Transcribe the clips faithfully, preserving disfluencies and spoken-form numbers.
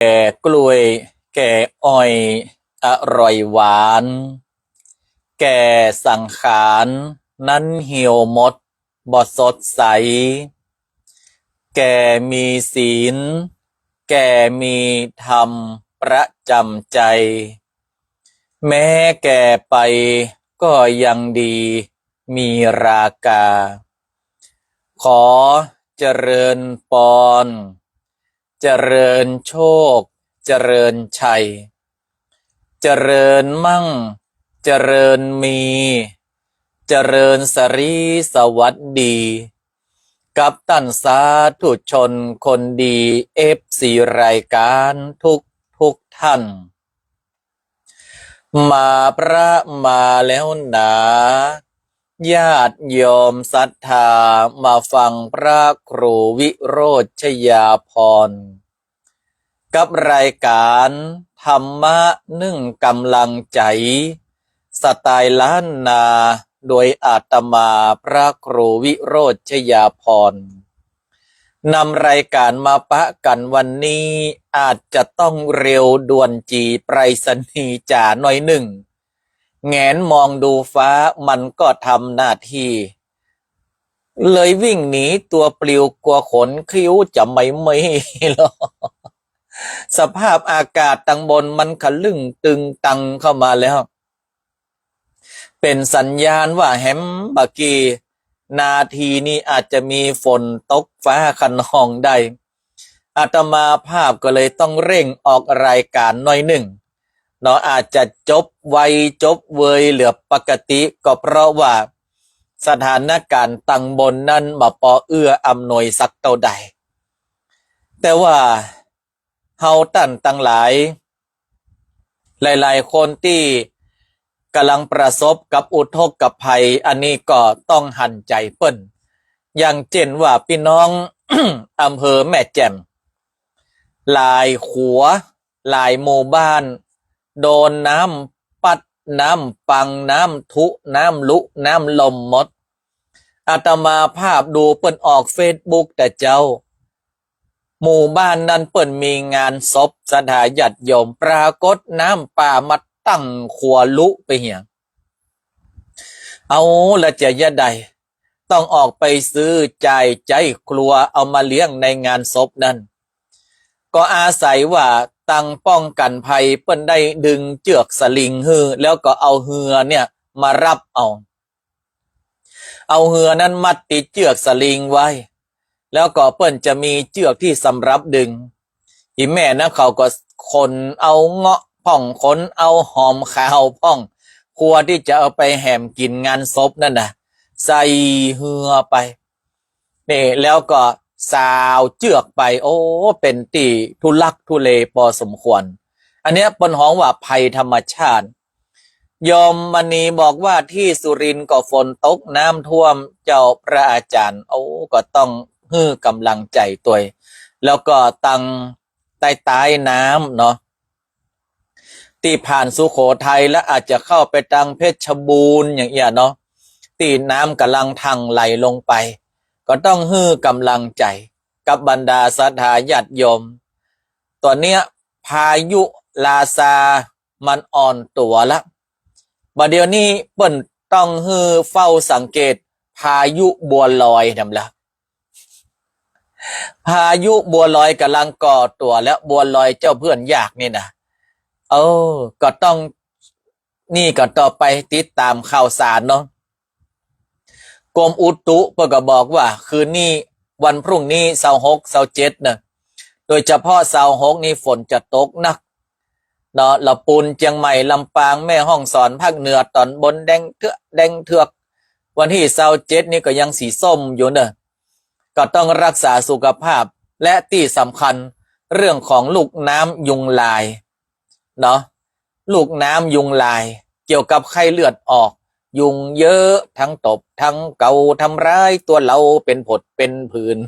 แก่กล้วย แก่อ้อย อร่อยหวาน แก่สังขารนั้นเหี่ยวหมด บ่สดใส แก่มีศีล แก่มีธรรมประจำใจ แม้แก่ไปก็ยังดี มีราคา ขอเจริญปอน เจริญโชค เจริญชัย เจริญมั่ง เจริญมี เจริญสรีสวัสดี กับต้านสาธุชนคนดี เอฟซีรายการทุกทุกท่าน มาพระมาแล้วหนา ญาติโยมศรัทธามาฟังพระครูวิโรจน์ชยาภรณ์ กับรายการธรรมะนึ่งกำลังใจ๋ สไตล์ล้านนา โดยอาตมาพระครูวิโรจน์ชยาภรณ์ นำรายการมาปะกั๋นวันนี้ อาจจะต้องเร็วด่วนจี๋ไปรษณีย์จ๋าหน่อยนึ่ง แหงนมองดูฟ้ามันก็ทำหน้าตี้ เลยวิ่งหนีตั๋วปลิวกั๋วขนคิ้วจะไม่ไหม้หรอก สภาพอากาศตังบนมันขะลึ่งตึงตังเข้ามาแล้ว เป๋นสัญญาณว่าแหมบ่ากี้นาทีนี้อาจจะมีฝนตกฟ้าคะนองได้ อาตมาภาพก็เลยต้องเร่งออกรายการหน่อยนึ่งเนาะ อาจจะจบไวจบเวยเหลือปกติ ก็เพราะว่าสถานการณ์ตังบนนั้นบ่ปอเอื้ออำนวยสักเต้าใด แต่ว่า เฮาต้านตังหลาย หลายๆ คนตี้ก่ำลังประสบกับอุทกภัย อันนี้ก็ต้องหันใจ๋เปิ้น อย่างเจ้นว่าปี้น้อง อำเภอแม่แจ่ม หลายขัว หลายหมู่บ้าน โดนน้ำปั๊ด น้ำปัง น้ำถุ น้ำลุ น้ำล่มหมด อาตมาภาพดูเปิ้นออกเฟซบุ๊กแต่เจ๊า หมู่บ้านนั้นเปิ้นมีงานศพศรัทธาญาติโยม ปรากฏน้ำป่ามาตั้งขัวลุไปเหีย เอาละจะยะใด ต้องออกไปซื้อจ่ายใจ๊ครัวเอามาเลี้ยงในงานศพนั้น ก็อาศัยว่าตังป้องกั๋นภัยเปิ้นได้ดึงเจื้อกสลิงหื้อ แล้วก็เอาเฮือเนี่ยมาฮับเอา เอาเฮือนั้นมัดติดเจื้อกสลิงไว้ แล้วก็เปิ้นจะมีเจื้อกตี้สำหรับดึง อี่แม่นะเขาก็ขนเอาเงาะพ่อง ขนเอาหอมขาวพ่อง ครัวตี้จะเอาไปแหมกิ๋นงานศพนั่นน่ะ ใส่เฮือไป นี่ แล้วก็สาวเจื้อกไป โอ้ เป๋นตี้ทุลักทุเลปอสมควร อันเนี้ยเปิ้นฮ้องว่าภัยธรรมชาติ โยมมณีบอกว่าตี้สุรินทร์ก็ฝนตกน้ำท่วมเจ้าพระอาจารย์ โอ้ ก็ต้องหื้อกำลังใจ๋ตวย แล้วก็ตังใต้ๆ น้ำเนาะ ตี้ผ่านสุโขทัยแล้วอาจจะเข้าไปตังเพชรบูรณ์อย่างเอี้ยเนาะ ตี้น้ำก่ำลังถ่างไหลลงไป ก็ต้องหื้อกำลังใจ๋กับบรรดาศรัทธาญาติโยม ต๋อนเนี้ยพายุลาซามันอ่อนตั๋วละ บ่าเดี่ยวนี้เปิ้นต้องหื้อเฝ้าสังเกตพายุบัวลอยนำละ พายุบัวลอยก่ำลังก่อตั๋วแล้ว บัวลอยเจ้าเพื่อนยากนี่นะ เออ ก็ต้อง นี่ก็ต่อไปติดต๋ามข่าวสารเนาะ กรมอุตุเปิ้นก็บอกว่าคืนนี้วันพรุ่งนี้ซาวหก ซาวเจ็ดเนาะ โดยเฉพาะซาวหกนี่ฝนจะตกหนักเนาะ ละปูน เจียงใหม่ ลำปาง แม่ฮ่องสอน ภาคเหนือต๋อนบนแดงเถือก แดงเถือก วันตี้ซาวเจ็ดนี่ก็ยังสีส้มอยู่เนาะ ก็ต้องฮักษาสุขภาพ และตี้สำคัญเรื่องของลูกน้ำยุงลายเนาะ ลูกน้ำยุงลาย เกี่ยวกับไข้เลือดออก ยุงเยอะ ทั้งตบ ทั้งเกา ทำร้ายตั๋วเราเป๋นผดเป๋นผื่น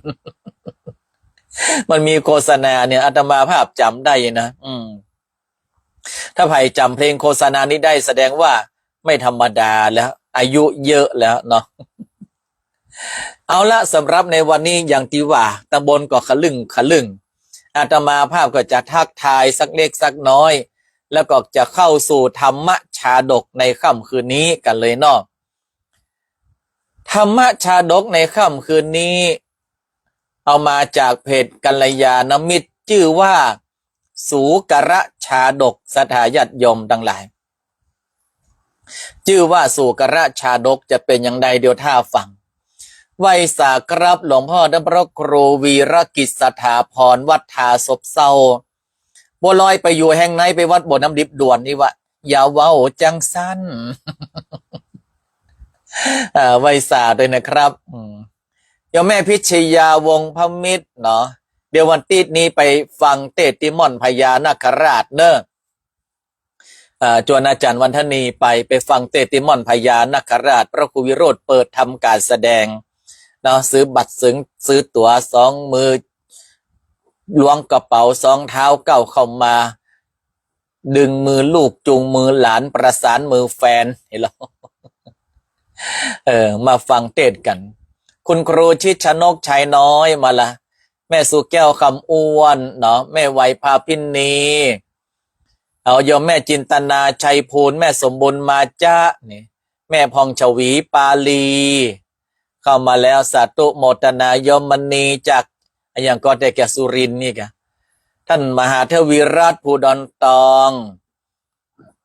มันมีโฆษณาเนี่ย อาตมาภาพจ๋ำได้นะ อืม ถ้าใผจ๋ำเพลงโฆษณานี้ได้แสดงว่าไม่ธรรมดาแล้ว อายุเยอะแล้วเนาะ เอาละ สำหรับในวันนี้อย่างตี้ว่า ตังบนก็ขะลึ่งขะลึ่ง อาตมาภาพก็จะทักทายสักเล็กสักน้อย แล้วก็จะเข้าสู่ธรรมชาดกในค่ำคืนนี้กั๋นเลยเนาะ ธรรมชาดกในค่ำคืนนี้ เอามาจากเพจกัลยาณมิตร จื้อว่า สูกรชาดก ศรัทธาญาติโยมตังหลาย จื้อว่าสูกรชาดก จะเป๋นอย่างใด เดี๋ยวถ้าฟัง ไหว้สาครับหลวงพ่อท่านพระครูวีรกิจสถาพร วัดท่าซบเซา บัวลอยไปอยู่แห่งไหน ไปวัดบ่อน้ำดิบด่วนนี่วะ อย่าเว้าจังซั้น อ่า ไหว้สาด้วยนะครับ อืม โยมแม่พิชยาวงศ์พมิตรเนาะ เดี๋ยววันติ๊ดนี้ไปฟังเตสน์ตี้ม่อนพญานาคราชเนอะ อ่า จวนอาจ๋ารย์วันทนีไป ไปฟังเตสน์ตี้ม่อนพญานาคราช พระครูวิโรจน์เปิดทำก๋านแสดงเนาะ ซื้อบัตร ซื้อ ซื้อตั๋วสองมือ ล้วงกระเป๋าสองเท้าก้าวเข้ามา ดึงมือลูก จูงมือหลาน ประสานมือแฟน หันล่อ เออ มาฟังเตสน์กั๋น คุณครูชิดชนกชัยน้อยมาละ แม่สุแก้วคำอ้วนเนาะ แม่ไวภาพินี เอาโยมแม่จินตนาชัยภูล แม่สมบูรณ์มาจ๊ะนี่ แม่ผ่องฉวีปาลี เข้ามาแล้ว สาธุโมทนา โยมมณีจาก อะหยังก็ แต่แก่สุรินทร์นี่กะ ท่านมหาทวีรัตน์ ภูดอนตอง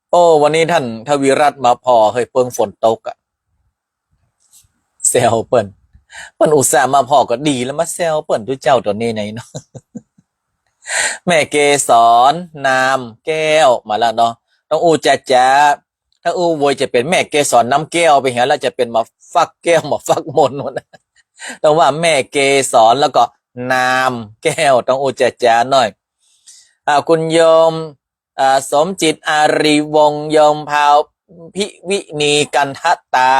โอ้ วันนี้ท่านทวีรัตน์มาผ่อ เฮ้ย เปิงฝนตกอะ แซวเปิ้น เปิ้นอุตส่าห์มาผ่อก็ดีแล้ว มาแซวเปิ้นตุ๊เจ้าตั๋วนี้ไหนเนาะ แม่เกสร นามแก้ว มาแล้วเนาะ ต้องอู้จ๊าจ๊า ถ้าอู้โวยจะเป๋นแม่เกสร นามแก้ว ไปเหียแล้ว จะเป๋นมาฟักแก้ว มาฟักมนหมด ต้องว่าแม่เกสร แล้วก็ นามแก้ว ต้องอู้จ๊าจ๊าหน่อย อ่า คุณโยม อ่า สมจิตอารีวงศ์ โยมพาวพิวินีกันทตา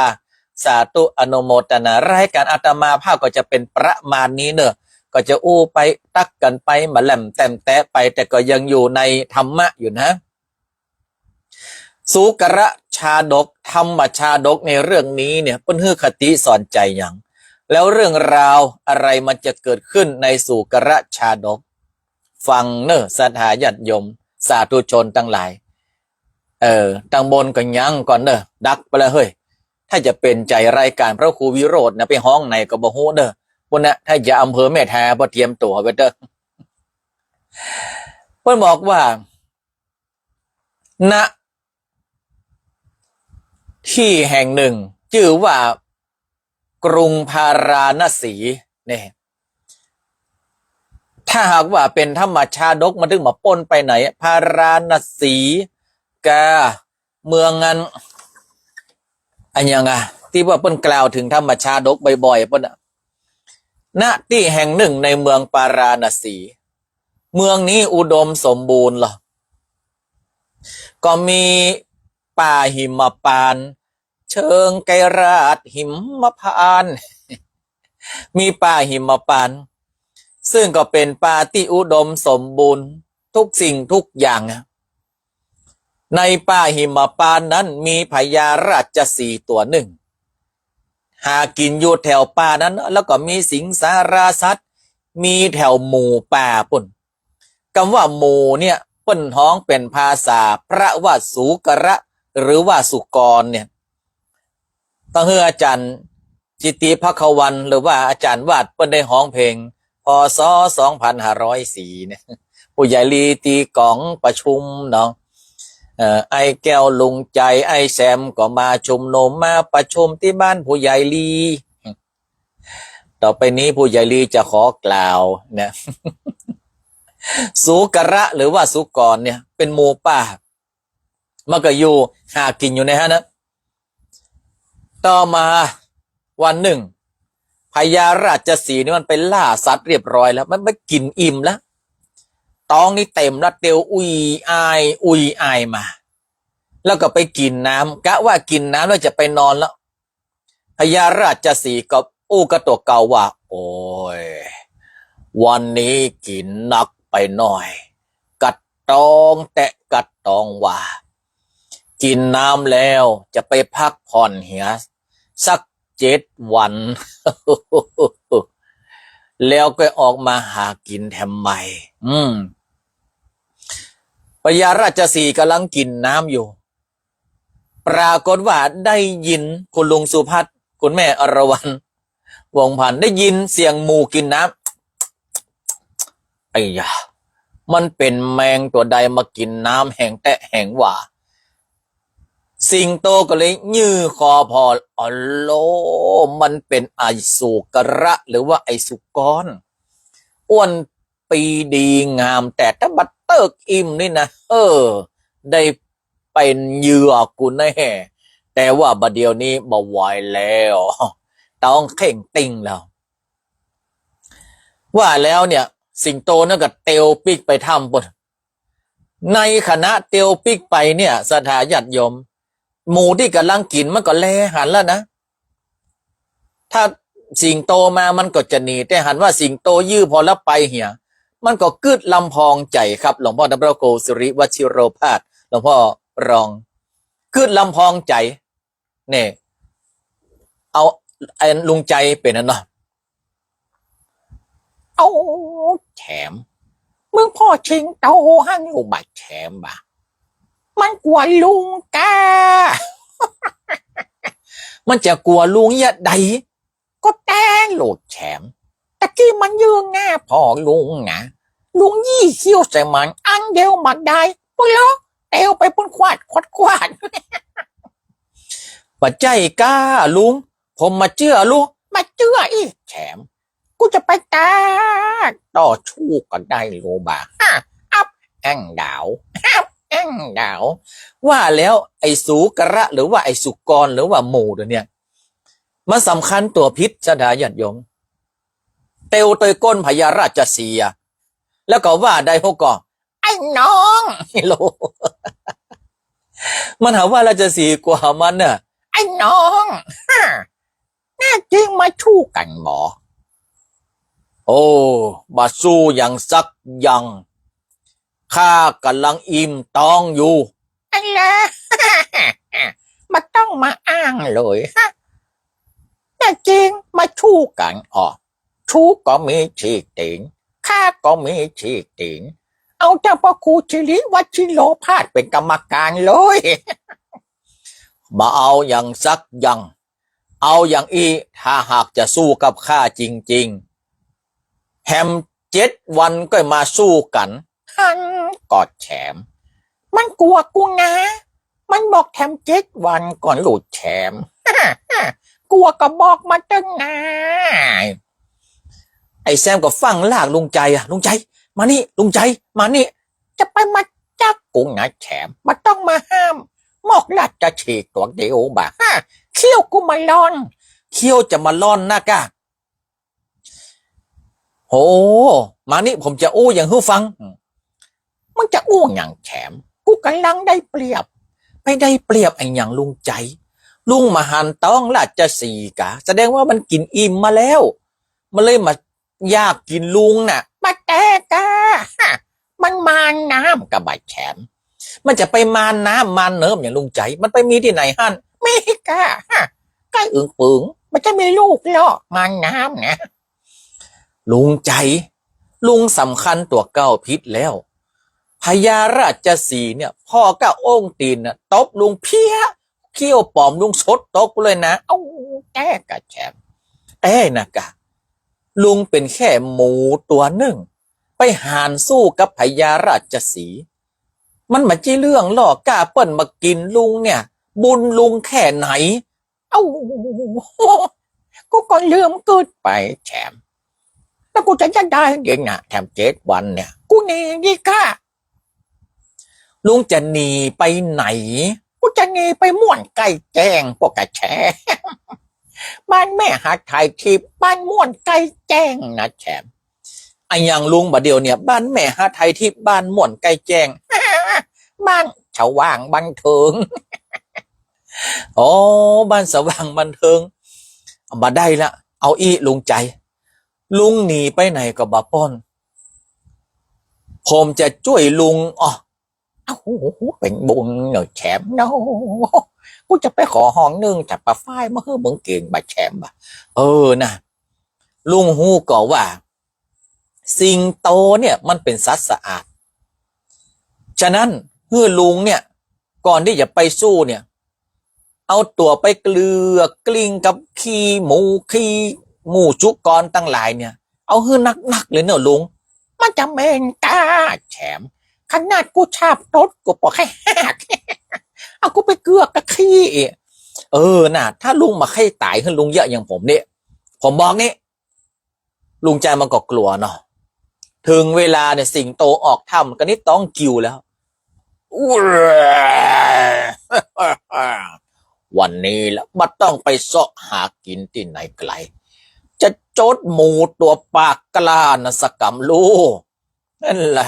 สาธุอนุโมทนา รายก๋านอาตมาภาพก็จะเป๋นประมาณนี้เนอะ ก็จะอู้ไปตักกั๋นไป มาแหลมแต้มแต๊ไป แต่ก็ยังอยู่ในธรรมะอยู่นะ สูกรชาดก ธรรมชาดกในเรื่องนี้เนี่ย เปิ้นหื้อคติสอนใจ๋หยัง แล้วเรื่องราวอะไรมันจะเกิดขึ้นในสูกรชาดก ฟังเนอะ ศรัทธาญาติโยม สาธุชนตังหลาย เออ ตังบนก็ยังก่อนเนอะ ดักไปแล้วเฮ้ย ถ้าจะเป๋นใจ๋รายก๋านพระครูวิโรจน์นะ ไปฮ้องไหนก็บ่ฮู้เนอะ ปุ้นนะ ถ้าจะอำเภอแม่ทา พอเตรียมตั๋วไว้เต๊อะ เปิ้นบอกว่า ณ ตี้แห่งนึ่ง จื้อว่า กรุงพาราณสี นี่ ถ้าหากว่าเป๋นธรรมชาดก มันตึงบ่าป๊นไปไหน พาราณสี กา เมืองอัน อะหยังอะ ตี้ว่าเปิ้นกล่าวเถิงธรรมชาดกบ่อยๆ เปิ้นอะ ณ ตี้แห่งนึ่งในเมืองพาราณสี เมืองนี้อุดมสมบูรณ์ลอ ก็มีป่าหิมพานต์ เชิงไกรราชหิมพานต์ มีป่าหิมพานต์ ซึ่งก็เป๋นป่าตี้อุดมสมบูรณ์ ทุกสิ่งทุกอย่างอะ ในป่าหิมพานต์นั้นมีพญาราชสีห์ตั๋วนึ่ง หากิ๋นอยู่แถวป่านั้น แล้วก็มีสิงสาราสัตว์ มีแถวหมูป่าปุ้น กำว่าหมูเนี่ย เปิ้นฮ้องเป๋นภาษาพระว่าสูกระ หรือว่าสุกรเนี่ย ต้องหื้ออาจ๋ารย์จิตติภัควรรณ หรือว่าอาจ๋ารย์วาด เปิ้นได้ฮ้องเพลง พ.ศ. สองพันห้าร้อยสี่ เนี่ย ผู้ใหญ่ลีตีก๋องประชุมเนาะ เอ่อ ไอ้แก้วลุงใจ๋ ไอ้แซมก็มาชุมนุม มาประชุมตี้บ้านผู้ใหญ่ลี ต่อไปนี้ผู้ใหญ่ลีจะขอกล่าวนะ สูกระหรือว่าสุกรเนี่ย เป๋นหมูป่า มันก็อยู่หากิ๋นอยู่ในหั้นนะ ต่อมาวันนึ่ง พญาราชสีห์นี่มันไปล่าสัตว์เรียบร้อยแล้ว มันไปกิ๋นอิ่มแล้ว ต๊องนี่เต๋มแล้ว เตียวอุ้ยอ้าย อุ้ยอ้ายมา แล้วก็ไปกิ๋นน้ำ กะว่ากิ๋นน้ำแล้วจะไปนอนแล้ว พญาราชสีห์ก็อู้กับตั๋วเก่าว่า โอ้ย วันนี้กิ๋นนักไปหน่อย กัดต๊องแต๊กัดต๊องว่า กิ๋นน้ำแล้วจะไปพักผ่อนเหียสักเจ็ดวัน แล้วก็ออกมาหากิ๋นแถมใหม่ อืม พญาราชสีห์ก๋ำลังกิ๋นน้ำอยู่ ปรากฏว่าได้ยินคุณลุงสุพัฒน์ คุณแม่อรวรรณ วงศ์พันธ์ ได้ยินเสียงหมูกิ๋นน้ำ ไอ้ยะ มันเป๋นแมงตั๋วใดมากิ๋นน้ำแหงแต๊แหงหว่า สิงโตก็เลยยื่นคอผ่อ อ๋อโล มันเป๋นอสุกระ หรือว่าไอ้สุกร อ้วนปีดีงาม แต่ถ้าบ่เติกอิ่มนี่นะ เออ ได้เป๋นเหยื่อกูแน่ แต่ว่าบ่าเดี่ยวนี้บ่ไหวแล้ว ต้องเข่งติ่งแล้ว ว่าแล้วเนี่ย สิงโตนั่นก็เตียวปิ๊กไปถ้ำปู๊น ในขณะเตียวปิ๊กไปเนี่ย ศรัทธาญาติโยม หมูตี้ก๋ำลังกิ๋นมันก็แลหันแล้วนะ ถ้าสิงโตมามันก็จะหนี แต่หันว่าสิงโตยื่นผ่อแล้วไปเหีย มันก็กึ๊ดลำพองใจ๋ครับ หลวงพ่อพระครูสิริวชิโรภาส หลวงพ่อรอง กึ๊ดลำพองใจ๋ เนี่ย เอา ไอ้ลุงใจ๋เป๋นอันเนาะ เอาแถม มึงผ่อสิงโตหั้นอยู่บ่าแถมบ่า มันกั๋วลุงก้า มันจะกั๋วลุงเยียะใด ก็แต๊โลดแถม ตะกี้มันยื่นหน้าผ่อลุงนะ ลุงยี่เขี้ยวใส่มันอันเดียวบ่ได้ ปุ้ยเหรอ เตียวไปปุ้นควาด ควาด ควาด บ่ใจ้ก้าลุง ผมบ่าเจื้อลุง บ่าเจื้ออี้แถม กูจะไปตาก ต่อสู้ก็ได้ลูบ่า ฮะ อับแอ่งดาว อับแอ่งดาว ว่าแล้วไอ้สุกระ หรือว่าไอ้สุกร หรือว่าหมูตั๋วเนี่ย มันสำคัญตั๋วผิด ศรัทธาญาติโยม เตียวเตยก้นพญาราชสีห์อะ แล้วก็ว่าได้หัวก่อ ไอ้น้อง โล มันหาว่าราชสีห์กั๋วมันน่ะ ไอ้น้อง ฮะ แน่จริงมาสู้กั๋นบ่ โอ้ บ่สู้อย่างสักอย่าง ข้าก๋ำลังอิ่มต๊องอยู่ อันแล บ่ต้องมาอ้างเลย ฮะ แน่จริงมาสู้กั๋น อ๋อ สู้ก็มีฉีกตี๋น ข้าก็มีฉีกตี๋น เอาเจ้าพระครูสิริวชิโรภาสเป๋นกรรมก๋านเลย บ่เอาอย่างสักอย่าง เอาอย่างอี้ ถ้าหากจะสู้กับข้าจริงๆ แถมเจ็ดวันก็มาสู้กั๋น หันก็แถม มันกั๋วกูนะ มันบอกแถมเจ็ดวันก่อนลูกแถม กั๋วก็บอกมาตึงนาน ไอ้แซมก็ฟั่งลากลุงใจ๋อะ ลุงใจ๋ มานี่ ลุงใจ๋ มานี่ จะไปมาจักกูนะแถม บ่ต้องมาห้าม มอกราชสีห์ตั๋วเดียวบ่า ฮะ เขี้ยวกูบ่าล่อน เขี้ยวจะบ่าล่อนนักอะ โห มานี่ ผมจะอู้อย่างหื้อฟัง มึงจะอู้อย่างแถม กูก๋ำลังได้เปรียบ ไปได้เปรียบอะหยังลุงใจ๋ ลุงบ่หันต๊องราชสีห์กา แสดงว่ามันกิ๋นอิ่มมาแล้ว มันเลยบ่อยากกิ๋นลุงน่ะ บ่แต๊ก้า ฮะ มันมานน้ำก็บ่าแถม มันจะไปมานน้ำมานเนิมอย่างลุงใจ๋ มันไปมีตี้ไหนหั้น มีก้า ฮะ ใก้อึ่งเปิง มันจะมีลูกเล่อมานน้ำนะ ลุงใจ๋ ลุงสำคัญตั๋วเก่าผิดแล้ว พญาราชสีห์เนี่ย ผ่อก้าองค์ตี๋นน่ะ ตบลุงเพี้ย เขี้ยวป๋อมลุงสดตกเลยนะ เอ้า แต๊ก้าแถม แต๊นะก้า ลุงเป๋นแค่หมูตั๋วนึ่ง ไปหานสู้กับพญาราชสีห์ มันบ่ใจ้เรื่องล่อ ก้าเปิ้นมากิ๋นลุงเนี่ย บุญลุงแค่ไหน เอ้า กูก็ลืมกึ๊ดไปแถม แล้วกูจะจะได้เดี๋ยวนะ แถมเจ็ดวันเนี่ย กูหนีดีก้า ลุงจะหนีไปไหน กูจะหนีไปม่วนใก้แจ้ง พวกกระแช บ้านแม่หาไทยทิพย์ บ้านม่วนใก้แจ้งนะแถม อะหยังลุงบ่าเดี่ยวเนี่ย บ้านแม่หาไทยทิพย์ บ้านม่วนใก้แจ้ง บ้านสว่างบันเทิง อ๋อ บ้านสว่างบันเทิง บ่ได้ละ เอาอี้ลุงใจ๋ ลุงหนีไปไหนก็บ่ป๊น ผมจะจ้วยลุง อ๋อ โอ้โห เป๋นบุญเนาะแถมเนาะ กูจะไปขอห้องนึ่ง จัดปลาฝ้ายมาหื้อมึงกิ๋นบ่าแถมบ่า เออนะ ลุงฮู้ก่อว่า สิงโตเนี่ยมันเป๋นสัตว์สะอาด ฉะนั้นหื้อลุงเนี่ย ก่อนตี้จะไปสู้เนี่ย เอาตั๋วไปเกลือกกลิ้งกับขี้หมูขี้หมู่จุกรตังหลายเนี่ย เอาหื้อนักๆ เลยเน่อลุง มันจะเหม็นก้าแถม ขนาดกูฉาบตดกูปอใค่หาก เอากูไปเกลือกกับขี้อีก เออ น่ะ ถ้าลุงบ่ใค่ต๋ายหื้อลุงเยียะอย่างผมเนี่ย ผมบอกนี่ ลุงใจ๋มันก็กลัวเนาะ เถิงเวลาเนี่ยสิงโตออกถ้ำก็นี่ต้องกิ่วแล้ว วันนี้ละบ่ต้องไปเซาะหากิ๋นตี้ไหนไก๋ จะจดหมูตั๋วปากกล้านะสักกำลู นั่นแหละ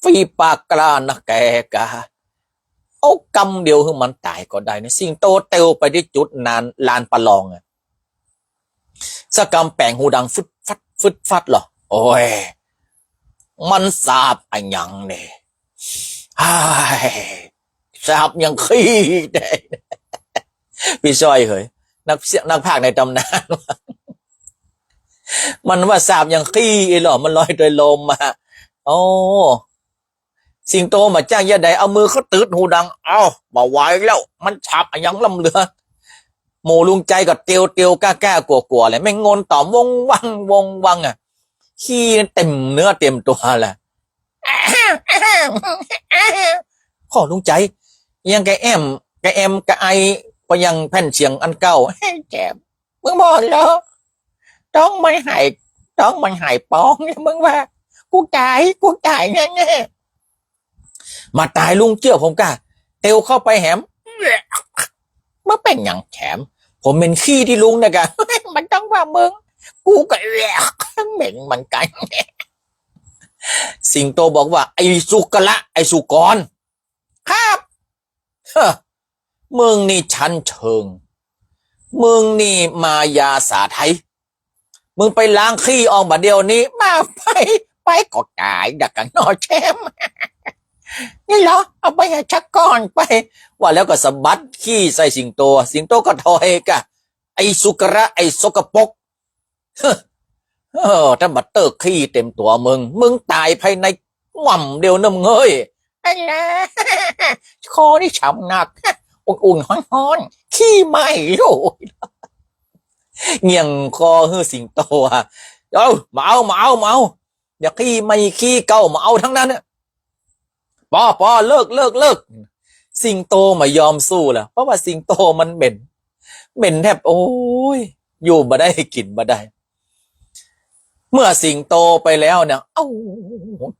ฝีปากกล้านะแกกา เอากำเดียวหื้อมันต๋ายก็ได้นะ สิงโตเตียวไปตี้จุดนั้น ลานประลองอะ สักกำแป๋งหูดังฟึดฟัดฟึดฟัดเหรอ โอ้ย มันสาบอะหยังเนี่ย ฮ้าย สาบอย่างขี้แต๊ ปี้ซ้อยเหย นักเสีย- นักพากย์ในต๋ำนาน มันว่าสาบอย่างขี้อี้เหรอ มันลอยโตยลมมา โอ้ สิงโตบ่าจ้างเยียะใด เอามือเข้าตึดหูดัง เอ้า บ่ไหวแล้ว มันสาบอะหยังล้ำเหลือ หมู่ลุงใจ๋ก็เตียวเตียวก้าก้ากลัวกลัวเลย แม่งงนต่อมวงวังวงวังอะ ขี้เต็มเนื้อเต็มตั๋วละ ข้อลุงใจ๋ ยังกะแอ้มกะแอ้มกะไอ ปะยังแผ่นเสียงอันเก่า แจ๋ม มึงบ่เหรอ ต้องมันหาย ต้องมันหายปองเนี่ย มึงว่า กูต๋าย กูต๋ายแน่ๆ บ่าต๋ายลุงเจื้อผมก้า เตียวเข้าไปแหม บ่เป๋นหยังแถม ผมเหม็นขี้ตี้ลุงนะกะ บ่ต้องว่ามึง กูก็เหม็นเหมือนกั๋น สิงโตบอกว่า ไอ้สุกระ ไอ้สุกร ครับ เฮ้อ มึงนี่ชั้นเชิง มึงนี่มายาสาไทย มึงไปล้างขี้ออกบ่าเดี่ยวนี้ บ่าไป ไปก็ต๋ายดักกั๋นเนาะแถม นี่เหรอ เอาไปให้ชักก้อนไป ว่าแล้วก็สะบัดขี้ใส่สิงโต สิงโตก็ถอยก้า ไอ้สุกระ ไอ้สกปรก เฮ้อ เออ ถ้าบ่าเต๊อะขี้เต็มตั๋วมึง มึงต๋ายภายในง่ำเดียวนะมึงเฮ้ย ไอ้แหละ คอนี่ช้ำนัก อุ่นๆ ฮ้อนๆ ขี้ไหม้โลก เงี่ยงคอหื้อสิงโตอะ เอ้า บ่าเอา บ่าเอา บ่าเอา อย่าขี้ไหม้ขี้เก่า บ่าเอาตังนั้นน่ะ ปอ ปอ เลิก เลิก เลิก สิงโตบ่ายอมสู้แล้ว เพราะว่าสิงโตมันเหม็น เหม็นแทบ โอ้ย อยู่บ่ได้กิ๋นบ่ได้ เมื่อสิงโตไปแล้วเนี่ย เอ้า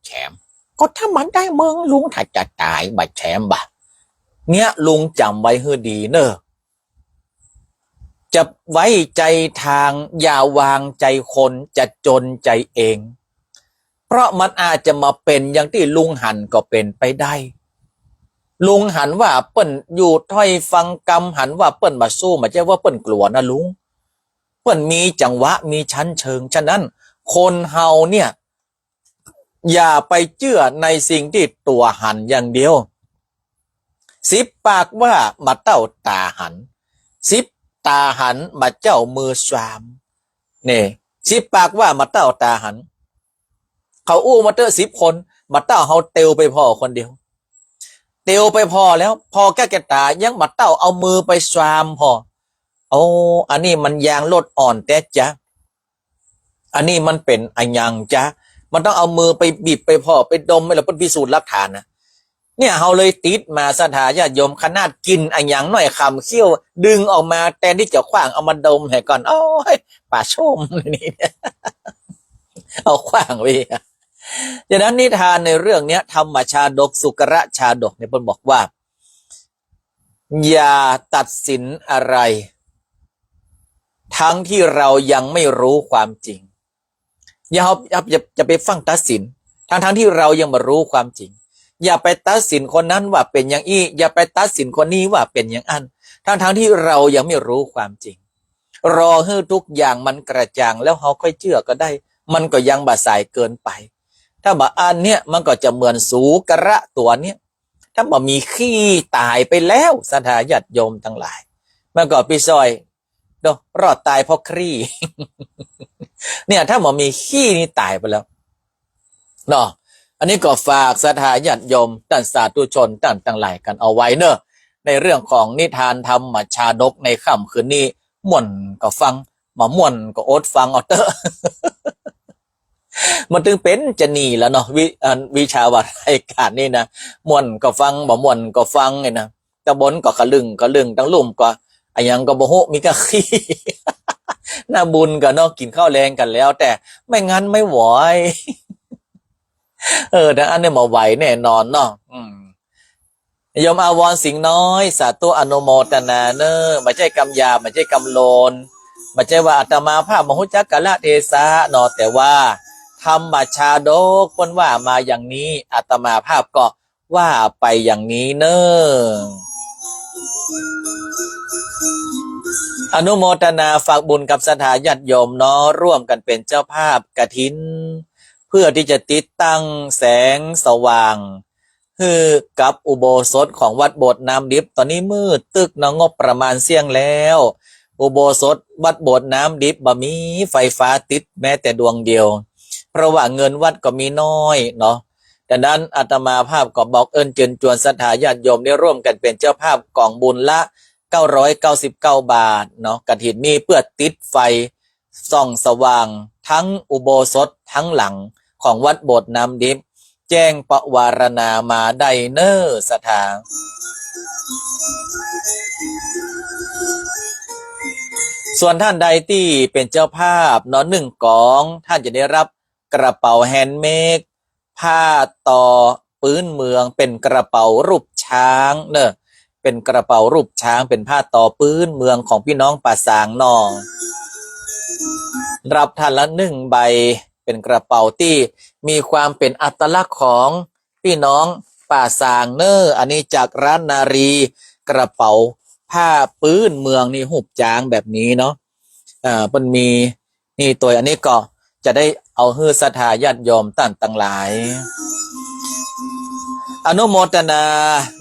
แถม ก็ถ้ามันได้มึงลุงถ้าจะต๋ายบ่าแถมบ่า เนี่ยลุงจ๋ำไว้หื้อดีเน่อ จะไว้ใจ๋ตาง อย่าวางใจ๋คน จะจนใจ๋เอง เพราะมันอาจจะบ่าเป๋นอย่างตี้ลุงหันก็เป๋นไปได้ ลุงหันว่าเปิ้นอยู่ถ้อยฟังกำ หันว่าเปิ้นบ่าสู้ บ่าใจ้ว่าเปิ้นกลัวนะลุง เปิ้นมีจังหวะ มีชั้นเชิง ฉะนั้นคนเฮาเนี่ย อย่าไปเจื้อในสิ่งตี้ตั๋วหันอย่างเดียว สิบปากว่าบ่าเต้าต๋าหัน สิบต๋าหันบ่าเจ้ามือสาม นี่ สิบปากว่าบ่าเต้าต๋าหัน เขาอู้มาเต๊อะสิบคน บ่าเต้าเฮาเตียวไปผ่อคนเดียว เตียวไปผ่อแล้ว ผ่อแก้แก่ต๋า ยังบ่าเต้าเอามือไปสามผ่อ โอ้ อันนี้มันยางรถอ่อนแต๊จ๊ะ อันนี้มันเป๋นอะหยังจ๊ะ มันต้องเอามือไปบีบไปผ่อไปดม แล้วเปิ้นพิสูจน์หลักฐานนะ เนี่ย เฮาเลยติดมาศรัทธาญาติโยม ขนาดกิ๋นอะหยังหน้อย ขำเขี้ยว ดึงออกมา แตนตี้จะขว้าง เอามาดมหื้อก่อน โอ้ย ป๋าส้มนี่ เอาขว้างไป ฉะนั้นนิทานในเรื่องเนี้ย ธรรมชาดก สุกระชาดกเนี่ย เปิ้นบอกว่า อย่าตัดสินอะไร ทั้งที่เรายังไม่รู้ความจริง อย่า อย่า อย่า อย่าไปฟั่งตัดสิน ทั้งๆ ที่เรายังบ่รู้ความจริง อย่าไปตัดสินคนนั้นว่าเป๋นอย่างอี้ อย่าไปตัดสินคนนี้ว่าเป๋นอย่างอั้น ทั้งๆ ที่เรายังไม่รู้ความจริง รอหื้อทุกอย่างมันกระจ่างแล้วเฮาค่อยเจื้อก็ได้ มันก็ยังบ่สายเกินไป ถ้าบ่าอันเนี้ยมันก็จะเหมือนสุกระตั๋วเนี้ย ถ้าบ่มีขี้ต๋ายไปแล้ว ศรัทธาญาติโยมตังหลาย มันก็ปี้ซ้อย เนาะ รอดต๋ายเพราะขี้ เนี่ย ถ้าบ่มีขี้นี่ต๋ายไปแล้ว เนาะ อันนี้ก็ฝากศรัทธาญาติโยมต้านสาธุชนต้านตังหลายกั๋นเอาไว้เนาะ ในเรื่องของนิทานธรรมชาดกในค่ำคืนนี้ ม่วนก็ฟัง บ่ม่วนก็อดฟังเอาเต๊อะ มันตึงเป๋นจะนี่แหละเนาะ วิ- อัน วิชาว่ารายก๋านนี่นะ ม่วนก็ฟัง บ่ม่วนก็ฟังเนี่ยนะ ตางบนก็กะลึ่งกะลึ่ง ตางลุ่มก็อะหยังก็บ่ฮู้ มีก้าขี้ หน้าบุญก็เนาะ กิ๋นข้าวแลงกั๋นแล้ว แต่ไม่งั้นไม่ไหว เออ แต่อันนี้บ่ไหวแน่นอนเนาะ อืม โยมอาวรณ์สิงห์น้อย สาธุอนุโมทนาเน่อ บ่ใจ้กำหยาบ บ่ใจ้กำโลน บ่ใจ้ว่าอาตมาภาพบ่ฮู้จักกาลเทศะเนาะ แต่ว่าธรรมชาดกเปิ้นว่ามาอย่างนี้ อาตมาภาพก็ว่าไปอย่างนี้เน่อ อนุโมทนาฝากบุญกับศรัทธาญาติโยมเนาะ ร่วมกั๋นเป๋นเจ้าภาพกฐิน เพื่อตี้จะติดตั้งแสงสว่าง หื้อกับอุโบสถของวัดโบสถ์น้ำดิบ ต๋อนนี้มืดตึ๊กเนาะ งบประมาณเสี้ยงแล้ว อุโบสถวัดโบสถ์น้ำดิบบ่มีไฟฟ้าติดแม้แต่ดวงเดียว เพราะว่าเงินวัดก็มีน้อยเนาะ ดังนั้นอาตมาภาพก็บอกเอิ้นเจิญจวนศรัทธาญาติโยมได้ร่วมกั๋นเป๋นเจ้าภาพก๋องบุญละ เก้าร้อยเก้าสิบเก้าบาทเนาะ กฐินนี้เพื่อติดไฟ ส่องสว่างทั้งอุโบสถทั้งหลังของวัดโบสถ์น้ำดิบ แจ้งประวารณามาได้เน่อศรัทธา ส่วนท่านใดตี้เป๋นเจ้าภาพเนาะ หนึ่งก๋อง ท่านจะได้รับกระเป๋าแฮนด์เมด ผ้าตอปื๊นเมือง เป๋นกระเป๋ารูปช้างเน่อ เป๋นกระเป๋ารูปช้าง เป๋นผ้าตอปื๊นเมืองของปี้น้องป่าซางเนาะ รับท่านละหนึ่งใบ เป๋นกระเป๋าตี้มีความเป๋นอัตลักษณ์ของปี้น้องป่าซางเน่อ อันนี้จากร้านนารี กระเป๋าผ้าปื๊นเมืองนี่ ฮูปจ๊างแบบนี้เนาะ อ่า เปิ้นมี นี่ตวยอันนี้ก็จะได้เอาหื้อศรัทธาญาติโยมต้านตังหลาย อนุโมทนา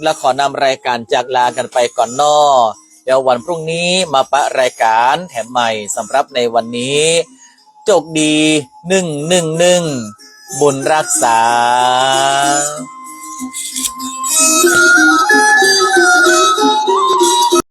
และขอนำรายก๋านจากลากั๋นไปก่อนเนาะ เดี๋ยววันพรุ่งนี้มาปะรายก๋านแถมใหม่ สำหรับในวันนี้ โจคดี หนึ่งหนึ่งหนึ่ง บุญฮักษา